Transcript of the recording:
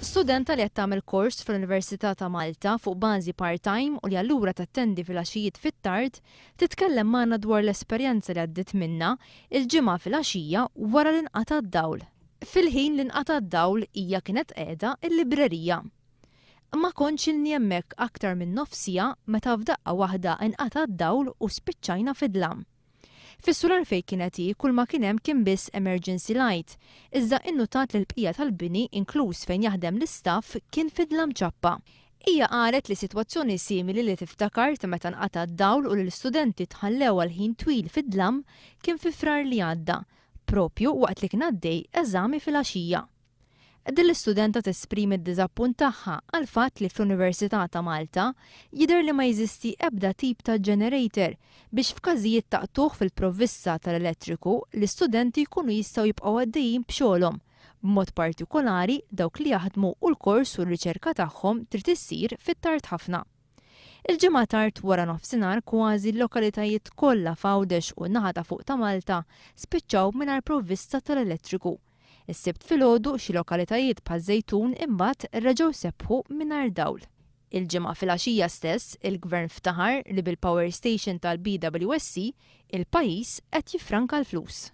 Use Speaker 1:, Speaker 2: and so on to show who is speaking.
Speaker 1: Studenta li qed tagħmel kors fl-Università ta' Malta fuq bażi part-time u li allura tattendi filgħaxijiet fit-tard, titkellem magħna dwar l-esperjenza li għaddiet minnha il-Ġimgħa filgħaxija wara li nqata' d-dawl. Fil-ħin li nqata' d-dawl hija kienet qiegħda l-librerija. Ma kontx ilni hemmhekk aktar minn nofs siegħa meta f'daqqa waħda nqata' d-dawl u spiċċajna fid-dlam. Fis-sular fejn kienet hi kull ma kien hemm kien biss emergency light, iżda innutat li l-bqija tal-bini, inkluż fejn jaħdem l-istaff, kien fi dlam ċappa. Hija qalet li sitwazzjoni simili li tiftakar ta' meta nqata' d-dawl u li l-istudenti tħallew għal ħin twil fid-dlam kien fi Frar li għadda, propju waqt li kien għaddej eżami filgħaxija. Din l-istudenta tesprimi d-diżappunt tagħha għall-fatt li fl-Università ta' Malta jidher li ma jeżisti ebda tip ta' generator biex f'każijiet ta' qtugħ fil-provvista tal-elettriku l-istudenti jkunu jistgħu jibqgħu għaddejjin b'xogħolhom, b'mod partikolari dawk li jaħdmu u l-kors u r-riċerka tagħhom trid issir fit-tard ħafna. Il-Ġimgħa tard wara nofsinhar kważi l-lokalitajiet kollha f'Għawdex u n-naħa ta' fuq ta' Malta spiċċaw mingħajr provvista tal-elettriku. Is-Sibt filgħodu xi lokalitajiet bħaż-Żejtun imbagħad reġgħu sebħu mingħajr dawl. Il-Ġimgħa filgħaxija stess, il-Gvern ftaħar li bil-power station tal-BWSC, il-pajjiż qed jiffranka l-flus.